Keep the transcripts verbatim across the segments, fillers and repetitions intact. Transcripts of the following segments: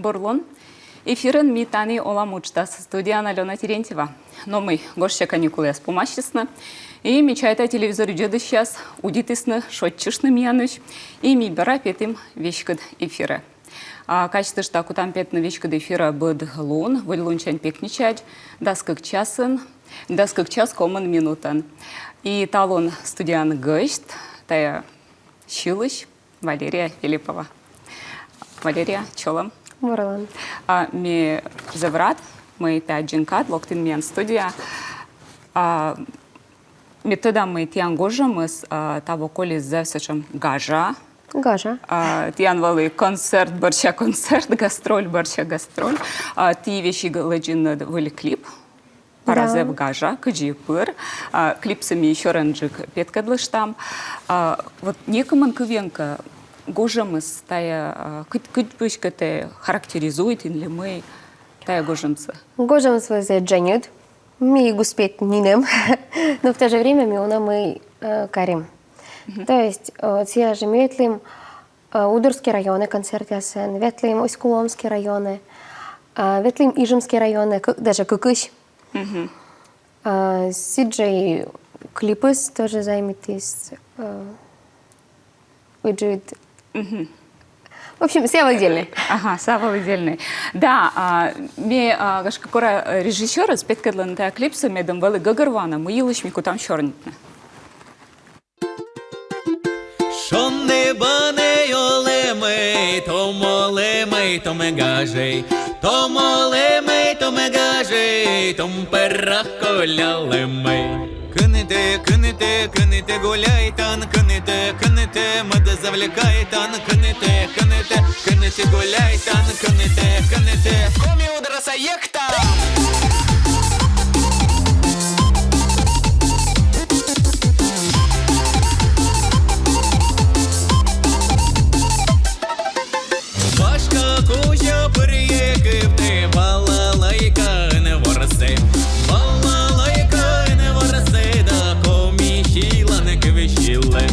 Бур лун. Эфирын «Ми тані олам» уджтас, студияын Алёна Терентьева. Но мый, гожся каникулъяс помасисны, и ме чайта, телевизор видзӧдысьяс удитісны шойччыны миянӧс, и ми бара петім веськыд эфирӧ. А, казьтышта, кутам петны веськыд эфирӧ быд лун, выльлунсянь пекничаӧдз, дас кык часын, дас кык час комын минутӧн. И талун студияын гӧсть, тайӧ сьылысь Валерия Филиппова. Валерия, чолӧм. Бур лун. А, ме зэв рад, мый тэ аддзин кад, локтін миян студияӧ. А, ме тӧда, мый тіян гожӧмыс, а, таво колис зэв сэтшӧм гажа. Гажа. А, тіян вӧлі концерт бӧрся концерт, гастроль бӧрся гастроль. А, ті весиг лэдзинныд выль клип. Бара зэв гажа, кыдзи пыр. А, клипсӧ ми сёрӧнджык петкӧдлыштам. А, вот некымын кывйӧн кӧ, гожӧмыс тайӧ, а, кыдз, кыдз пӧ эськӧ тэ характеризуйтін ли мый тайӧ гожӧмсӧ? Гожӧмыс вӧлі зэв дженьыд. Ми эг успейт нинӧм. Но в то же время ми уна мый, э, карим. То есть, э, сійӧ жӧ ми ветлім, э, Удорский районӧ концертъясӧн, ветлім Усть-Куломский районӧ, э, ветлім Ижемский районӧ, кы-, даже кыкысь. А, сідз жӧ и клипыс тоже займитіс, а, ыджыд. В общем, сійӧ вӧлі дельнӧй. Ага, сійӧ вӧлі дельнӧй. Да, а, ме, а, гашкӧ, кора, э, режиссёрӧс петкӧдлыны тайӧ клипсӧ, медым вӧлі гӧгӧрвоана, мый йылысь ми кутам сёрнитны. Шонді-банді олӧмӧй, том олӧмӧй, том гажӧй, том олӧмӧй, том гажӧй, том пӧрах колялӧмӧй. Кӧні тэ, кӧні тэ, кӧні тэ гуляйтан, кӧні тэ, кӧні тэ мӧдӧ завлекайтан, кӧні тэ, кӧні тэ, кӧні тэ гуляйтан, кӧні тэ, кӧні тэ. Коми Удраса ек Вашка кузя пӧрйӧ кывтӧ, балалайка ӧні ворсӧ. Балалайка ӧні ворсӧ да коми сьыланкыв сьылӧ.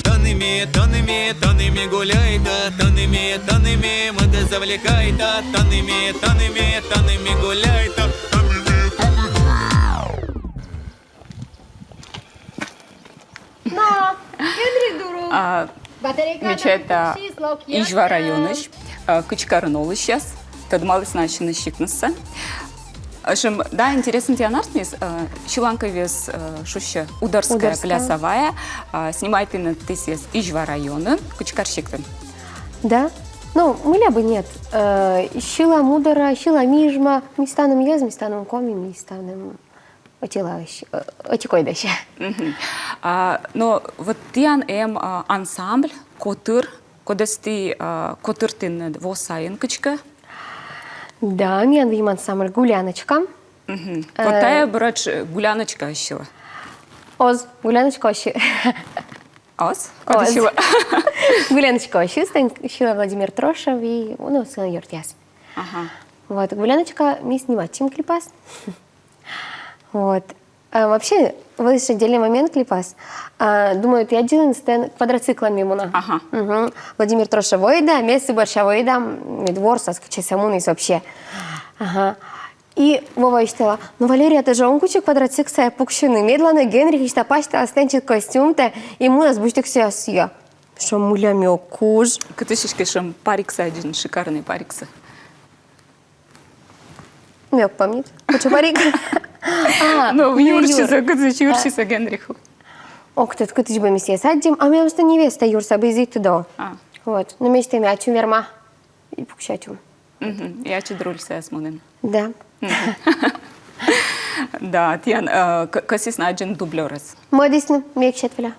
Тані ме, тані ме, тані ме гуляйта, тані ме, тані ме мӧдӧ завлекайта, тані ме, тані ме, тані ме гуляйта, тані ме, тані ме. Но, Генри Дуру. А, ме чайта, Изьва районысь, а, Кычкарын олысьяс тӧдмалісны ассьыныс сикнысӧ. В общем, да, интереснӧ тіян артмис, а, сьыланкывйыс, а, шусьӧ «Удорская плясовая», а, снимайтінныд ті сійӧс Изьва районын, Кычкар сиктын. Да. Ну, мыля бы нет. Э, сьылам удора, сьылам ижма, ми ставным йӧз, ми ставным коми, ми ставным ӧти лаысь, э, ӧти койдаысь. А, но вот тіян эм, а, ансамбль, котыр, кодӧс ті, а, котыртінныд во сайын кыдзкӧ? Да, миян эм ансамбль «Гуляночка». Вот тайӧ братш «Гуляночка» сьылӧ. Оз, «Гуляночка» оз сьы-, Оз? Кодӧс сьылӧ? «Гуляночка» оз сьы, сэн сьылӧ Владимир Трошев и, ну, сэн ёртъяс. Ага. Вот, «Гуляночка» ми снимайтчим клипас. Вот. А вообще, вот ещё отдельный момент клипас. А, думаю, ті аддзылін, сэн квадроциклӧн ми муна. Ага. Владимир Трошев воӧ да, ме сы бӧрся воӧ да, мед ворсас, кытчӧ сійӧ муніс вообще. Ага. И Вова висьталӧ: «Ну, Валерия, тэ жӧ он кучик квадроциклсӧ пуксьыны, медлӧн Генрих висьталӧ, пасьталӧ стенчык костюмтӧ и мунас быттьӧкӧ сійӧс сійӧ». Шуам, мыля, ме ог куж. Кытысь эськӧ сэтшӧм париксӧ аддзин, шикарнӧй париксӧ. Ме ог помнит. Кутшӧм парик? А, ну, юрсисӧ, кытысь юрсисӧ Генрих. Ог тӧд, кытысь бы ми сійӧс аддзим, а миян просто невеста юрсӧ быттьӧ тӧдӧ. А. Вот. Но ме эськӧ ме ачым верма. И пукся ачым. И ачыд руль сайӧ мунін. Да. Да, тіян, э, к-, кӧсйисны аддзыны дублёрӧс? Мӧдісны, ме эг сет вылӧ.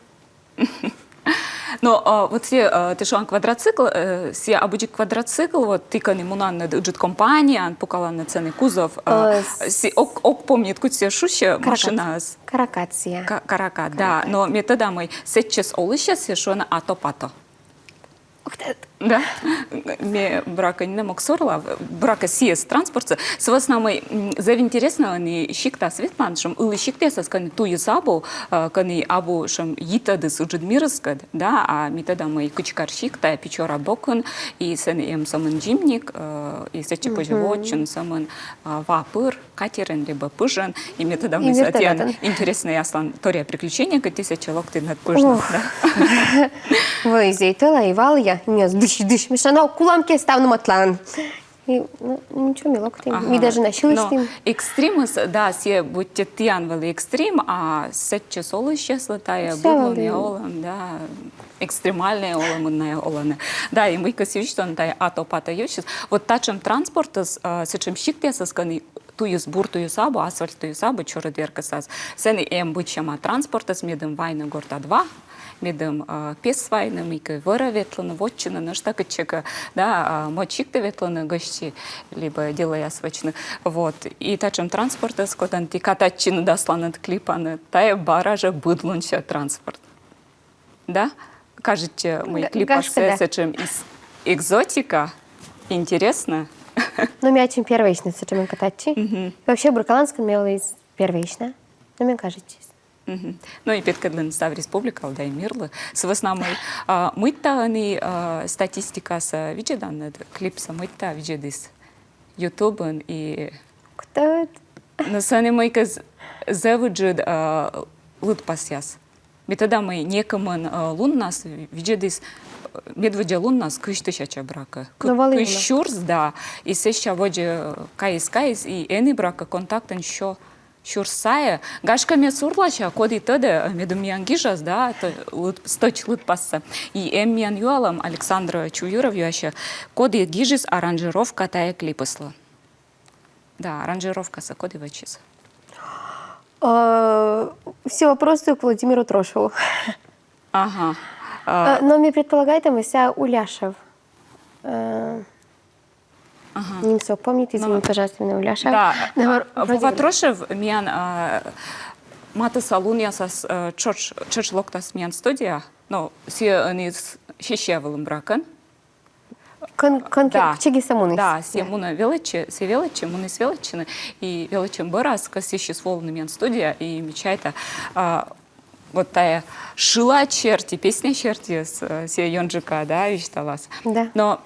Но, а, вот сійӧ, а, тэ шуан квадроцикл, э, сійӧ абу дзик квадроцикл, вот ті кӧні мунанныд ыджыд компанияӧн, пукаланныд сэні кузов, а, сійӧ ог, ог помнит, кыдз сійӧ шусьӧ, машинаыс. Каракат сійӧ. Ка-, каракат, да. Но ме тӧда, мый сэтчӧс олысьяс сійӧс шуӧны ато-пато. Ог тӧд. Да. Ме, буракӧ, нинӧм ог сорлав, буракӧ, сійӧс транспортсӧ. Сы вӧсна мый, м, зэв интереснӧ ӧні сиктас ветлан, шуам, ылі сиктъясас, кӧні туйыс абу, э, кӧні абу, шуам, йитӧдыс ыджыд мирыскӧд, да, а ми тӧдам, мый Кычкар сикт — тайӧ Печора бокын, и сэн эм сӧмын Зимник, э, и сэтчӧ позьӧ воӧдчыны сӧмын, а, ва пыр, катерын либӧ пыжӧн, и ми тӧдам, мый сэтчӧ интереснӧй асланторъя приключение, кӧть сэтчӧ локтінныд пыжнас, да. Вӧй зэв тӧла и валъя, и миянӧс дысь-дысь, мися, но кулӧм кӧ ставным ӧтлаын. И, ну, ничего, ми локтім. Ага. Ми даже на сьылысьтім. Но экстримыс, да, сійӧ быттьӧ тіян вӧлі экстрим, а сэтчӧс олысьяслы тайӧ быдлунъя олӧм, да, экстремальнӧй олӧмын найӧ олӧны. Да, и мыйкӧ сійӧ висьталӧны, тайӧ ато-пато йывсьыс. Вот татшӧм транспортыс, а, сэтшӧм сиктъясас, кӧні туйыс, бур туйыс абу, асфальт туйыс абу, чорыд веркӧсас. Сэн эм быдсяма транспортыс, медым вайны гортад ва, медым, а, пес вайны, мыйкӧ вӧрӧ ветлыны, вотчыны, нӧшта кытчӧкӧ, да, а, мӧд сиктӧ ветлыны гӧсьти либӧ делӧяс вӧчны. Вот. И татшӧм транспортыс, кодӧн ті катайтчинныд асланыд клипаныд, тайӧ бара жӧ быдлунся транспорт. Да? Кажитчӧ, мый клипас сэтшӧм экзотика, интереснӧ. Но ме ачым первойсьны сэтшӧмӧн катайтчи. Вообще, Буркаланскын ме олі первойсьна. Но мен кажитчис. Ну и петкӧдлін став республикалы да и мирлы. Сы вӧсна мый, а, мыйта ӧні, а, статистикасӧ видзӧданныд, клипсӧ мыйта видзӧдіс Ютубын и... Кытӧн? Но сэн эм мыйкӧ зэв ыджыд, а, лыдпасъяс. Ме тӧда, мый некымын, а, луннас видзӧдіс, а, медводдза луннас кызь тысяча, буракӧ. Кызь сюрс, да. И сэсся водзӧ кайис, кайис, и ӧні, буракӧ, контактын сё сюрс сайӧ. Гашкӧ, ме сурлася, коді тӧдӧ, медым миян гижас, да, стӧч лыдпассӧ. И эм миян юалӧм Александр Чуюров юасьӧ, коді гижис аранжировка тайӧ клипыслы. Да, аранжировкасӧ коді вӧчис? Э, все вопросы к Владимиру Трошеву. Ага. Э, но ме предполагайта, мися, Уляшев. Э, ага. Нимсӧ ог помнит, извини, пожалуйста, менӧ, Уляшев. Да. Вова Трошев миян, а, матысса лунъясас, э, тшӧтш, тшӧтш локтас миян студияӧ, но сійӧ ӧні сессия вылын, буракӧ. Кӧн, кӧн, да. Кытчӧкӧ сійӧ муніс. Да, сійӧ мунӧ велӧдчыны, сійӧ велӧдчӧ, муніс велӧдчыны, и велӧдчӧм бӧрас кӧсйысис волыны миян студияӧ, и ме чайта, а, вот тайӧ шылад серти, песня серти, э, сійӧ ёнджыка, да, висьталас. Да. Но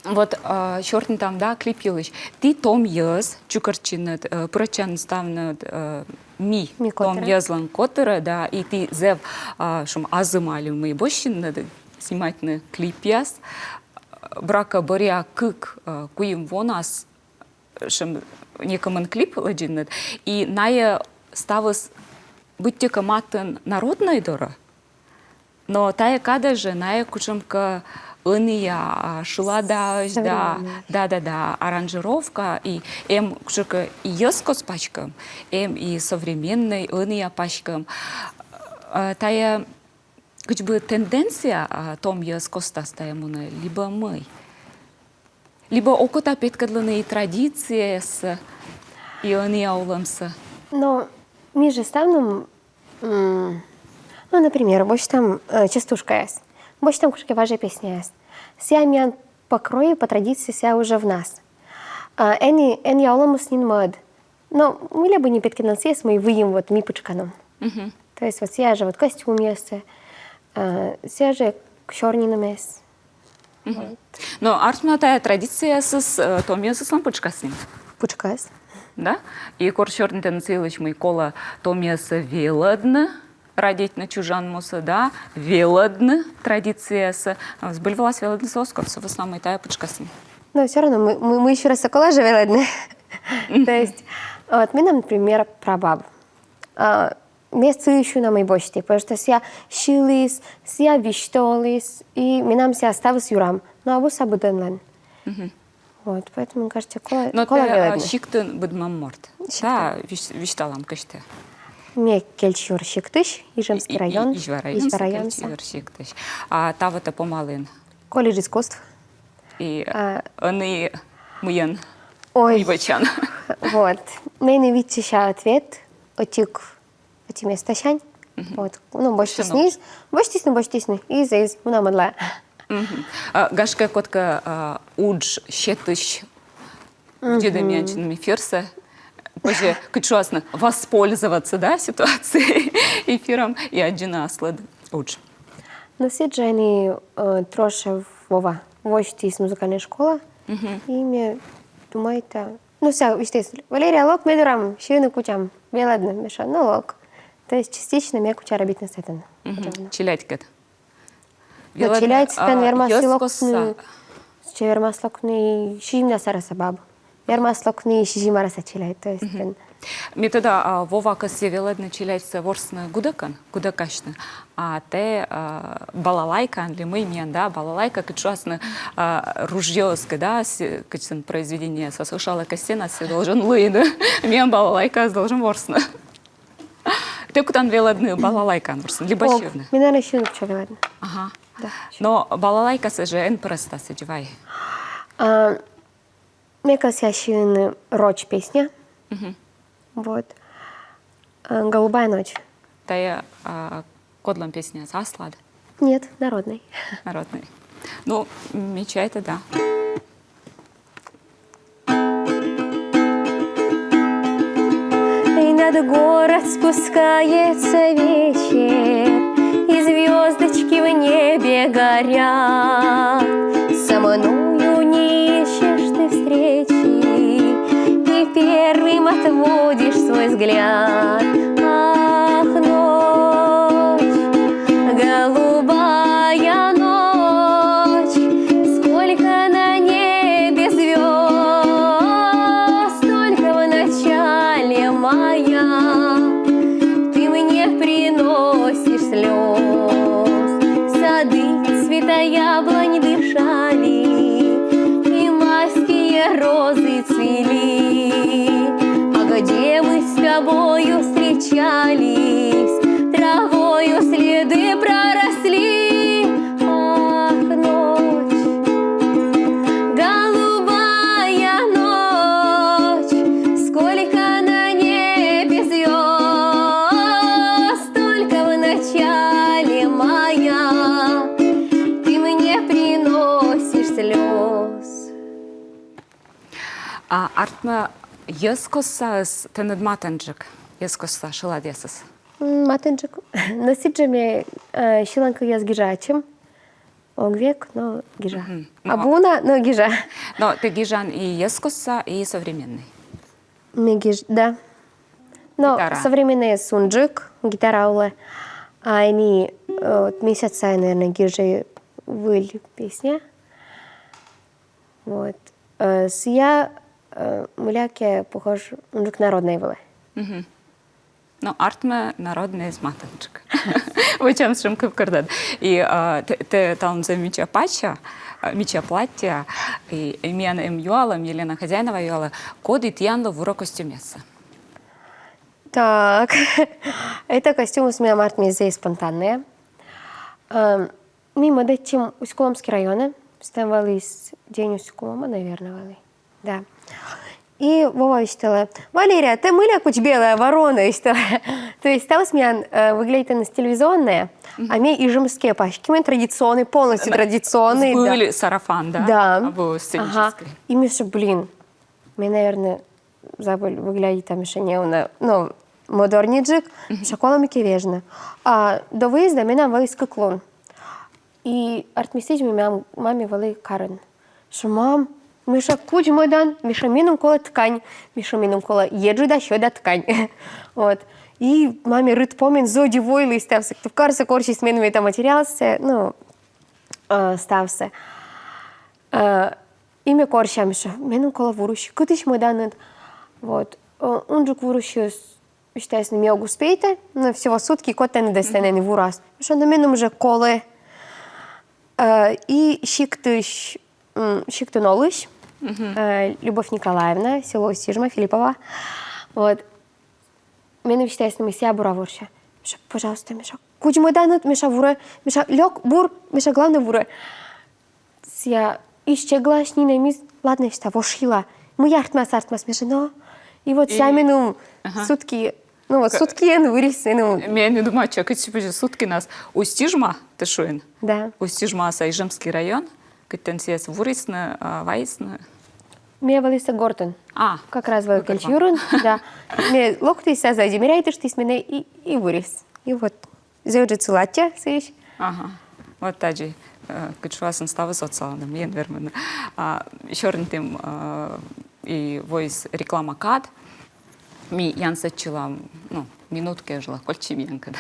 вот, э, сёрнитам, да, клип йылысь. Ті том йӧз чукӧртчинныд, э, пырӧдчанныд ставныд, э, ми, ми том котырӧ. Йӧзлӧн котырӧ, да, и ті зэв, а, шуам, азыма али мый босьтчинныд снимайтны клипъяс. Буракӧ, бӧръя кык, э, куим вонас, шуам, некымын клип лэдзинныд. И найӧ ставыс быттьӧкӧ матын народнӧй дорӧ. Но тайӧ кадӧ жӧ найӧ кутшӧмкӧ ӧнія, а, шыладаӧсь, да, да, да, да, аранжировка, и эм кутшӧмкӧ и йӧзкост паськӧм, эм и современнӧй, ӧнія паськӧм. Э, тайӧ кыдз бы тенденция, а, том йӧз костас тайӧ мунӧ, либӧ мый? Либӧ окота петкӧдлыны и традицияяссӧ, и ӧнія олӧмсӧ? Но ми жӧ ставным, м, ну, например, босьтам, э, частушкаяс, босьтам кутшӧмкӧ важӧн песняяс. Сійӧ миян по крою, по традиции сійӧ уже в нас. А, ӧні, ӧнія олӧмыс нин мӧд. Но мыйла бы не петкӧдлыны сійӧс, мый выйым вот ми пытшканым. То есть вот сійӧ жӧ вот костюмъяс, э, сійӧ жӧ сёрнинымӧс. Вот. Но артмӧ, тайӧ традицияясыс, э, том йӧзыслӧн пытшкас нин? Пытшкас. Да? И кор сёрнитӧны сы йылысь, мый колӧ том йӧзсӧ велӧдны, радейтны чужан мусӧ, да, велӧдны традицияяссӧ. Збыль вылас велӧднысӧ оз ков, сы вӧсна мый тайӧ пытшкас нин. Но всё равно мый, мый, мый сюрӧ, сійӧ колӧ жӧ велӧдны. То есть, вот, менам, например, прабаб. А, ме сыысь уна мый босьті, потому что сійӧ сьыліс, сійӧ висьталіс, и менам сійӧ ставыс юрам. Но абу сійӧ быдӧнлӧн. Вот, поэтому, мне кажется, колӧ, но колӧ велӧдны. Сиктын быдмӧм морт. Сиктын. Да, вис-, висьталам кӧсъяттӧ. Ме Кельчи юр сиктысь, Ижемский район. Изьва район, Изьва район, Кельчи юр сиктысь. А таво тэ помалін? Колледж искусств. И, а, ӧні мыйӧн? Ой. Мый вӧчан? Вот. Меным виччыся ответ, ӧтик, ӧти местасянь. Вот. Ну, босьтісны, босьтісны, босьтісны. Из, из, мунам ӧдла. Мгм. А, гашкӧ, кодкӧ, а, удж сетысь видзӧдӧ миян эфирсӧ. Позьӧ, кыдз шуасны, воспользоваться, да, ситуацией, эфиром и аддзыны аслыд удж. Но сідз жӧ ӧні, э, Трошев Вова восьтіс музыкальная школа. Мгм. И ме думайта, ну, сэсся висьталіс: «Валерия, лок ме дорам, сьывны кутям, велӧдны». Ме шуа: «Ну, лок». То есть частично ме кутя рӧбитны сэтӧн. Мгм. Челядькӧд. Но челядь сэтӧн вермас локны, сэтчӧ вермас локны сизимдас арӧса баб. Вермас локны сизим арӧса челядь, то есть. Мгм. Ме тӧда, а, Вова кӧсйӧ велӧдны челядьсӧ ворсны гудӧкӧн, гудӧкасьны. А тэ, а, балалайкаӧн ли мый миян, да, балалайка, кыдз шуасны, а, ружьеыс кӧ, да, с-, кыдз сэн произведениеясас ӧшалӧ кӧ сценаас, сійӧ должен лыйны. Миян балалайкаыс должен ворсны. Тэ кутан велӧдны балалайкаӧн ворсны, либӧ сьывны? Ме, наверно, сьывны кутча велӧдны. Ага. Да. Но балалайкасӧ жӧ эн прӧста сідз вай. А, ме кӧсъя сьывны роч песня. Мгм. Вот. А, «Голубая ночь». Тая, а, кодлӧн песня, аслад? Нет, народный. Народный. Ну, ме чайта, да. И над город спускается вечер, и звездочки в небе горят. Со мною не ищешь ты встречи, и первым отводишь свой взгляд. Ах, ночь, голубая ночь, сколько на небе звезд, только в начале мая ты мне приносишь слез. Сады цвета яблонь дышали, и майские розы цвели. А где мы с тобою встречались, травою следы проросли. Ах, ночь, голубая ночь, сколько на небе звезд, только в начале мая ты мне приносишь слез. А артмӧ, йӧзкостсаыс тэныд матынджык, йӧзкостса шыладъясыс? М, матынджык. Но сідз жӧ ме, э, сьыланкывъяс гижа ачым. Ог век, но гижа. Мгм. Абу на, но гижа. Но тэ гижан и йӧзкостса, и современнӧй? Ме гиж-, да. Но современнӧйыс унджык, гитара улӧ. А ӧні, э, вот месяц сайын, наверно, гижи выль песня. Вот. Э, сія, э, мыйлакӧ похож унджык народнӧй вылӧ. Мгм. Но артмӧ, народнӧйыс матынджык. Вӧчам сэтшӧм кывкӧртӧд. И, а, тэ, тэ талун зэв мича пача, а, мича платтьӧа. И, и миян эм юалӧм, Елена Хозяинова юалӧ: коді тіянлы вурӧ костюмъяссӧ? Так. Это костюмыс миян, артмис, зэв спонтаннӧй. Эм, ми мӧдӧдчим Усть-Куломский районӧ. Сэтӧн вӧлі День Усть-Кулома, наверно, вӧлі. Да. И Вова висьталӧ: «Валерия, тэ мыйла кутш белая ворона?» — висьталӧ. То есть ставыс миян, э, выглядитӧ на стилизованнӧй, а ме Ижемскӧй паськӧм, традиционнӧй, полностью традиционнӧй, да. Збыль сарафан, да? Да. Абу сценическӧй. Ага. И ме шуа: «Блин, ме, наверно, забыл выглядеть там ещё неуна, ну, мӧдарниджык, ещё колӧ мыйкӧ вежны». А до выезда менам вӧлі кык лун. И артмис сідз, мый мам-, мамӧ вӧлі карын. Шуа: «Мам, — ме шуа, — кудз мӧдан?» — ме шуа, — «меным колӧ ткань». — Ме шуа, — «меным колӧ еджыд да сьӧда ткань». Вот. И мамӧ рыт помин, зэв дивуйтіс ставсӧ. Кывкарсӧ корсис меным это материалсӧ, ну, э, ставсӧ. Э, и ме корся, ме шуа: «Меным колӧ вурысь». — «Кытысь мӧданныд?» Вот. Э, унджык вурысьыс висьталіс, мый ог успейты, но всего сутки, код тэныд эстӧн вурас. Ме шуа: «Но меным жӧ колӧ». Э, и сиктысь, м, сиктын олысь, э, Любовь Николаевна, село Усть-Ижма, Филиппово. Вот. Меным висьталіс, мый сія бура ворся. Ме шуа: «Пожалуйста, — ме шуа, — кудз мӧданныд, — ме шуа, — вурӧ». Ме шуа: «Лёк, бур, — ме шуа, — главнӧй, вурӧ». Сія ичӧт глас нинӧм эз ладнӧдчы, вурсьыла. Мый артмас, артмас, ме шуа, но. И вот сія меным сутки Ну вот, суткиен вырис, ну. Ме не думаю, что кыдзи позьӧ суткинас. Усть-Ижма, тэ шуин? Да. Усть-Ижмаса, Ижемский район. Кытӧн сійӧс вурисны, а, вайисны? Ме вӧлі сы гортын. А, как раз вӧлі кельч юрын, да. Ме локтіс, а зэв ёна меряйтыштіс менӧ и, и вурис. И вот зэв ыджыд сылы аттьӧ сыысь. Ага. Вот тадзи, э, кыдз шуасны, ставыс отсалӧны, миян вермӧны. А, сёрнитім, э, и воис реклама кад. Миян сэтчылам, ну, минут кежлӧ, кольччӧй миянкӧд.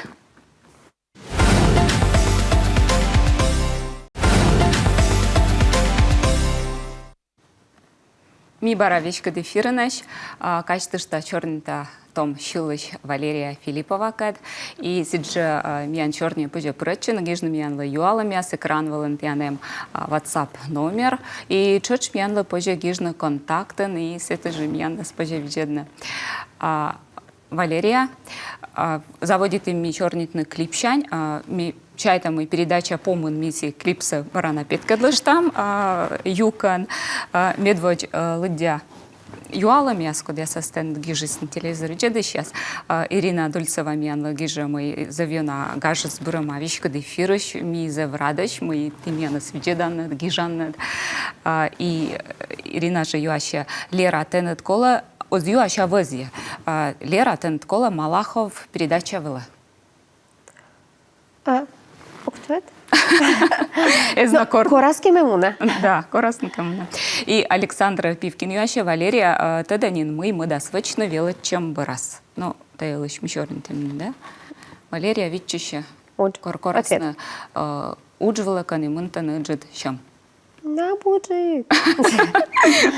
Ми бара веськыд эфирынӧсь, а, казьтышта, сёрнита том сьылысь Валерия Филипповакӧд. И сідзжӧ, а, миян сёрниӧ позьӧ пырӧдчыны, гижны миянлы юалӧмъяс, экран вылын тіян эм, а, WhatsApp номер. И тшӧтш миянлы позьӧ гижны Контактын, и сэтысь жӧ миянӧс позьӧ видзӧдны. А, Валерия, а, заводитім ми сёрнитны клипсянь, а, ми чайтам, мый передача помын ми сійӧ клипсӧ бара на петкӧдлыштам, а, юкӧн, а, медводз, а, лыддя юалӧмъяс, кодъясӧс тэныд гижисны телевизор видзӧдысьяс. А, Ирина Дульцева миянлы гижӧ, мый зэв ёна гажыс бырӧма веськыд эфирысь, ми зэв радӧсь, мый ті миянӧс видзӧданныд, гижанныд. А, и Ирина жӧ юасьӧ: Лера, тэныд колӧ, оз юась, а вӧзйӧ. А, Лера, тэныд колӧ Малахов передача вылӧ. А, ог тӧд. Эз на кор. Корас кӧ ме муна. Да, корас на кӧ муна. И Александра Пивкин юасьӧ: Валерия, а, тӧдӧ нин, мый мӧдас вӧчны велӧдчӧм бӧрас? Ну, та йылысь ми сёрнитім нин, да? Валерия виччысьӧ. Удж. Кор корасны, а, удж вылӧ, кӧні мынтӧны ыджыд сьӧм. Абу ыджыд.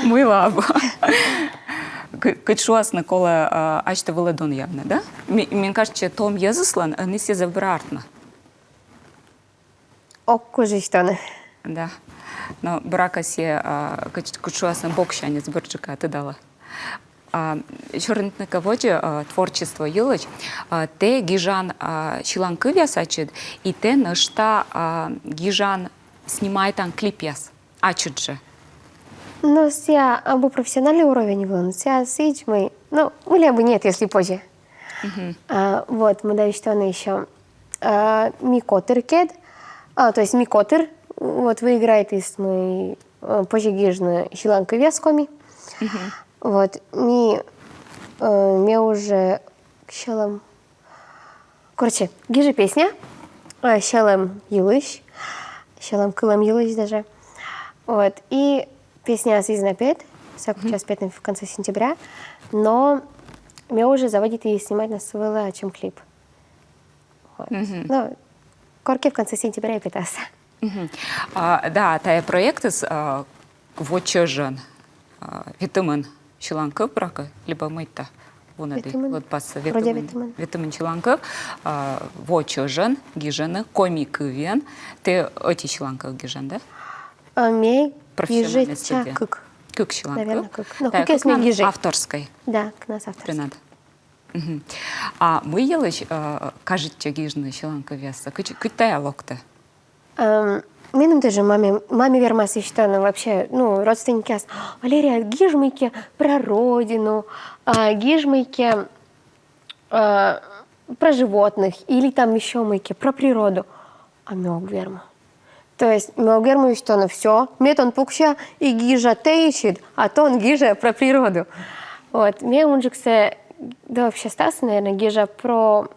Мыйла абу? Кы-, кыдз шуасны, колӧ, а, асьтӧ вылӧ донъявны, да? Ми-, мен кажитчӧ, том йӧзыслӧн ӧні сійӧ зэв бура артмӧ. Ог куж висьтавны. Да. Но буракӧ сійӧ, а, кыдз, кыдз шуасны, боксянь эз бӧрджыка тыдалӧ. А, сёрнитны кӧ водзӧ, а, творчество йылысь, а, тэ гижан, а, сьыланкывъяс ачыд, и тэ нӧшта, а, гижан, снимайтан клипъяс ачыд жӧ. Ну, сійӧ абу профессиональный уровень вылын, сійӧ сідз, мый, ну, мыйла бы нет, если позьӧ. Мгм. А, вот, мый да висьтавны ещё. А, ми котыркӧд, а, то есть ми котыр, вот, выиграйтіс, мый, э, позьӧ гижны сьыланкывъяс коми. Мгм. Вот, ми, э, ме уже сьӧлӧм. Короче, гижи песня, э, сьӧлӧм йылысь, сьӧлӧм кылӧм йылысь даже. Вот, и песня эз на пет, сійӧ кутас петны в конце сентября, но ме уже заводиті снимайтны сы вылӧ ачым клип. Вот. Мгм. Ну, коркӧ в конце сентября и петас. Мгм. А, да, тайӧ проектыс, а, во чӧжӧн, а, ветымын сьыланкыв, буракӧ, либӧ мыйта вунӧді. Ветымын. Лыдпас. Вроде ветымын. Ветымын. Ветымын сьыланкыв, а, во чӧжӧн гижӧны коми кывйӧн. Тэ ӧти сьыланкыв гижан, да? А, ме гижа кык. Кык сьыланкыв. Наверное, кык. Но кык ме гижа. Авторскӧй. Да, кыкнас авторскӧй. Тэнад. Мгм. А мый йылысь, э, кажитчӧ гижны сьыланкывъяссӧ? Кыдз, кыдз тайӧ локтӧ? Эм, меным тоже мамӧ, мамӧ вермас висьтавны вообще, ну, родственникъяс: «Валерия, гиж мыйкӧ про родину, а, гиж мыйкӧ, а, про животных или там ещё мыйкӧ про природу». А ме ог вермы. То есть ме ог вермы висьтавны: «Всё, ме тон пукся и гижа тэысь, а тон гижӧ про природу». Вот, ме унджыксӧ, да вообще ставсӧ, наверное, гижа про,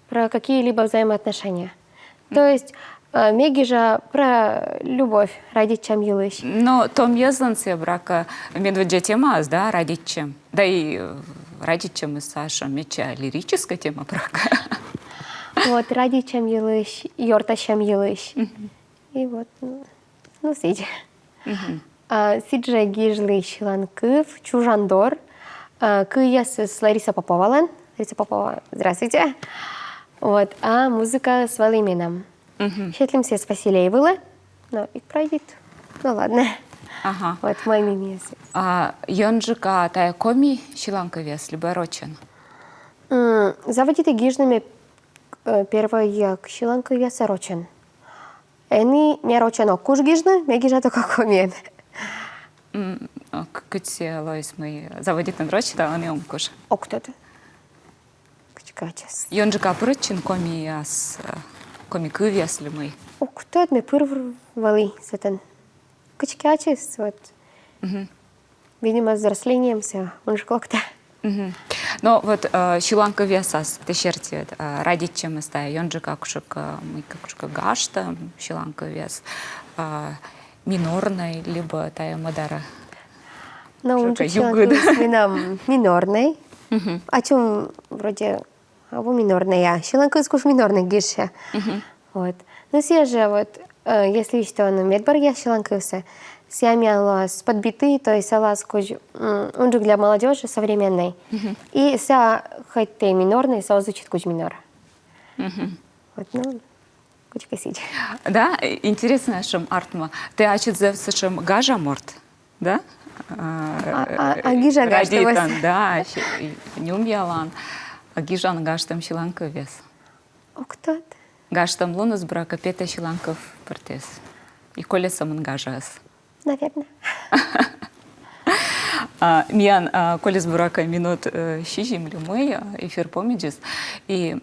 про какие-либо взаимоотношения. То есть, э, ме гижа про любовь радейтчӧм йылысь. Но том йӧзлӧн сійӧ, буракӧ, медводдза темаыс, да, радейтчӧм. Да и, э, радейтчӧмыс, Саша, медся лирическӧй тема, буракӧ. Вот, радейтчӧм йылысь, ёртасьӧм йылысь. Мгм. И вот, ну, ну, сідз. Мгм. А, сідз жӧ гижлі сьыланкыв «Чужан дор». А, кывъясыс Лариса Поповалӧн. Лариса Попова, здравствуйте. Вот, а музыка вӧлі менам. Мгм. Сетлім сійӧс Василей вылӧ. Но эг пройдит. Ну ладно. Ага. Вот, мый ми миян. А ёнджыка тайӧ коми сьыланкывъяс либӧ рочӧн? М, заводиті гижны ме, э, первойя сьыланкывъяссӧ рочӧн. Ӧні ме рочӧн ог куж гижны, ме гижа только комиӧн. М, а к-, кыдзи лоис, мый заводитін рочӧн, а ӧні ог куж? Ог тӧд. кӧ ачыс. Ёнджыка пырӧдчин комияс, э, коми кывъяс ли мый? Уг тӧд, ме пыр вӧлі сэтӧн. Кыдзкӧ ачыс, вот. Видимо, с взрослением всё, унджык локтӧ. Но вот, э, сьыланкывъясас, тэ серти, э, радейтчӧмыс тайӧ ёнджыка кутшӧмкӧ, э, мыйкӧ кутшӧмкӧ гажтӧм сьыланкывъяс, э, минорнӧй либӧ тайӧ мӧдарӧ? Но унджык сьыланкывъяс менам минорнӧй. Ачым вроде абу минорнӧй, а сьыланкывйыс куш минорнӧй гижсьӧ. Вот. Ну, сійӧ жӧ вот, э, если висьтавны медбӧръя сьыланкывсӧ, сійӧ миян лоас подбитӧй, то есть сійӧ лоас кудз, м, унджык для молодёжи, современнӧй. И сійӧ хоть тэ минорнӧй, сійӧ оз вӧчыд кудз минор. Вот, ну, кыдзкӧ сідз. Да, интереснӧ сэтшӧм артмӧ. Тэ ачыд зэв сэтшӧм гажа морт, да? А, а, а гижан гажтӧмыс? Да, нюмъялан. А гижан гажтӧм сьыланкывъяс? Уг тӧд. Гажтӧмлуныс, буракӧ, петӧ сьыланкыв пӧртӧс. И кольӧ сӧмын гажаыс. Наверно. А, миян, а, колис, буракӧ, минут, э, сизим ли мый, а, эфир помидзыс. И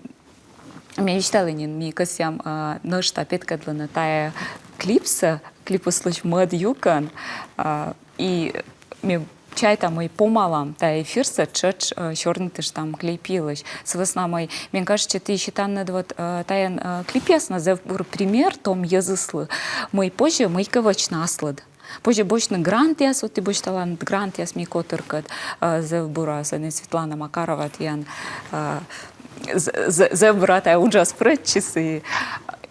ме висьталі нин, ми кӧсъям, а, нӧшта петкӧдлыны тайӧ клипсӧ, клипыслысь мӧд юкӧн. А, и ме чайта, мый помалам тайӧ эфирсӧ тшӧтш, э, сёрнитыштам клип йылысь. Сы вӧсна мый, мен кажитчӧ, ті сетанныд вот, э, тайӧн, э, клипъяснас зэв бур пример том йӧзыслы, мый позьӧ мыйкӧ вӧчны аслыд. Позьӧ босьтны грантъяс, вот ті босьталанныд грантъяс ми котыркӧд, э, зэв бура, сэні Светлана Макарова тіян, э, з-, з-, зэв бура тайӧ уджас пырӧдчис и,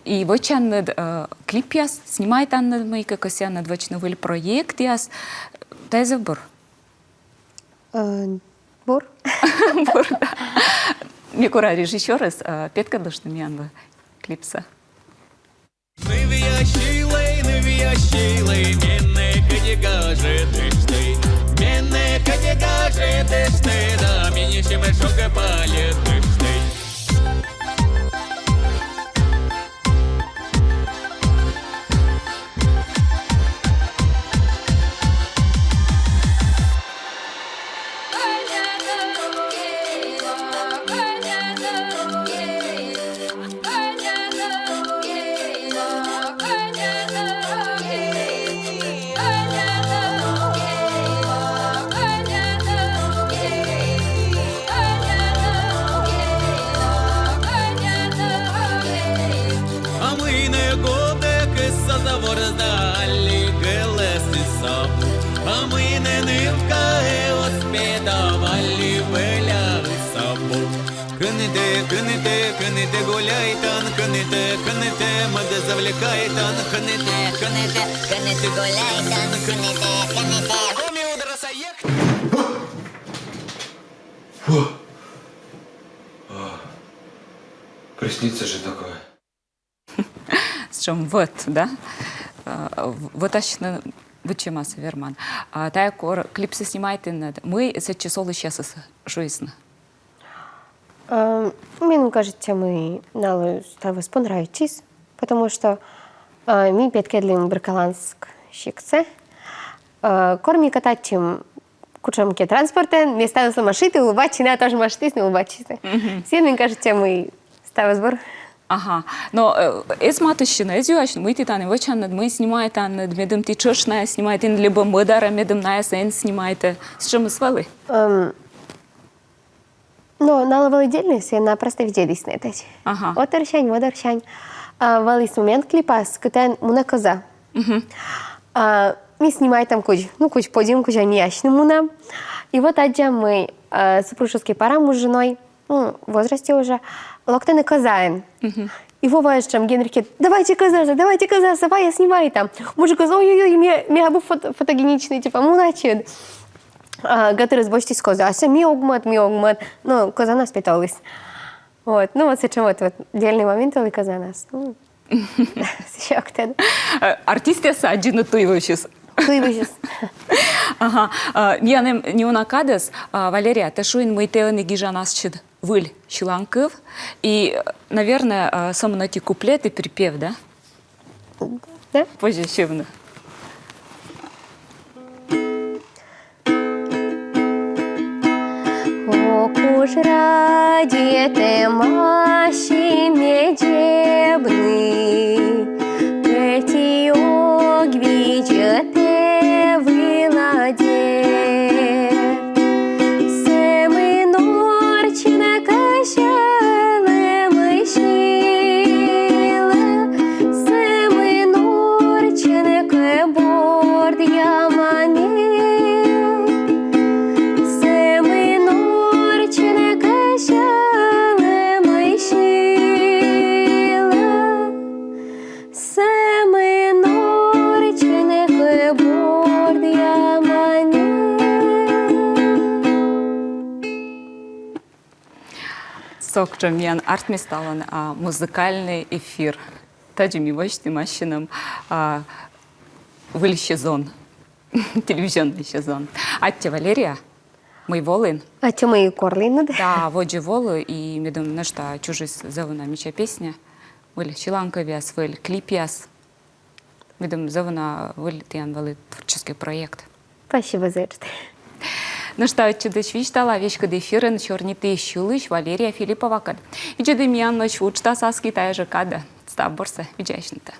и вӧчанныд, э, клипъяс, снимайтанныд мыйкӧ, кӧсъянныд вӧчны выль проектъяс. Тайӧ зэв бур. Э, бур. Бур, да. Ме кора режиссёрӧс, э, петкӧдлыштны миянлы клипсӧ. Нывъяс сьылӧй, нывъяс сьылӧй, менӧ кӧдзыд гажӧдыштӧй. Менӧ кӧдзыд гажӧдыштӧй, да менӧ сэтшӧм шогӧ пальӧдыштӧй. А мый нӧ годӧ кӧсъяс ворсны да али гӧлӧсыс абу. А мый нӧ нывкаӧ оз пет да али вӧляыс абу. Кӧні тэ, кӧні тэ, кӧні тэ гуляйтан, кӧні тэ, кӧні тэ мӧдӧ завлекайтан, кӧні тэ, кӧні тэ, кӧні тэ гуляйтан, кӧні тэ, кӧні тэ. Коми удраса ек. Фу. А, приснится же такое. Сэтшӧм вӧт, да? Э, вӧтасьны быдсямаыс верман. А тайӧ кор клипсӧ снимайтінныд, мый сэтчӧс олысьясыс шуисны? Э, мен кажитчӧ, мый налы ставыс понравитчис, потому что, э, ми петкӧдлім Брыкаланск сиктсӧ. Э, кор ми катайтчим кутшӧмкӧ транспортӧн, ме ставыслы машиті улыбайтчи, найӧ тоже машитісны, улыбайтчисны. Сійӧн мен кажитчӧ, мый ставыс бур. Ага. Но, э, эз матыстчыны, эз юасьны, мый ті тані вӧчанныд, мый снимайтанныд, медым ті тшӧтш найӧс снимайтінныд, либӧ мӧдарӧ, медым найӧс эн снимайтӧ. Сэтшӧмыс вӧлі? Эм, но налы вӧлі дельнӧй, сійӧ на просто видзӧдісны этӧдз. Ага. Отырсянь, мӧдарсянь. А вӧліс момент клипас, кытӧн мунӧ коза. А ми снимайтам кудз, ну, кудз подим, кудз ӧні асьным мунам. И вот аддзам, мый, э, супружеский пара, муж с женой, ну, в возрасте уже, локтӧны козаӧн. И Вова сэтшӧм генрикӧд: «Давайте козасӧ, давайте козасӧ, вай снимайтам». Мужикыс: «Ой-ой-ой, ме, ме абу фото-, фотогеничнӧй, типа, мун ачыд». А гӧтырыс босьтіс козасӧ: «Ме ог мӧд, ме ог мӧд». Ну, козанас петавліс. Вот, ну, вот сэтшӧм вот, вот дельнӧй момент вӧлі козанас. Ну, сійӧ ог тӧд. Э, артистъяссӧ аддзыны туй вывсьыс. Туй вывсьыс. Ага. Э, миян эм неуна кадыс. Э, Валерия, тэ шуин, мый тэ ӧні гижан асьыд выль сьыланкыв. И, э, наверное, э, сӧмын ӧти куплет и припев, да? Да. Позьӧ сьывны. Радейтӧм ассьым ме дзебны, ӧти ог видзӧдӧй вылӧ дерт. Сӧмын орччыны кӧ сьӧлӧмысь сила, сӧмын орччыны кӧ бордъяма ме. Сӧмын орччыны кӧ сьӧлӧмысь сила, сӧмын орччыны кӧ бордъяма ме. Со кутшӧм миян артмис талун, а, музыкальный эфир. Тадзи ми восьтім ассьыным, а, выль сезон, телевизионный сезон. Аттьӧ, Валерия, мый волін. Аттьӧ, мый корлін. Да, водзӧ волы, и медым нӧшта чужис зэв уна мича песня, выль сьыланкывъяс, выль клипъяс. Медым зэв уна выль тіян вӧлі творческий проект. Спасибо за это. Нӧшта ӧтчыдысь висьтала, веськыд эфирын сёрнитім сьылысь Валерия Филипповакӧд. Видзӧдӧй миянлысь уджтас аски тайӧ жӧ кадӧ. Став бурсӧ, видзӧй асьнытӧ.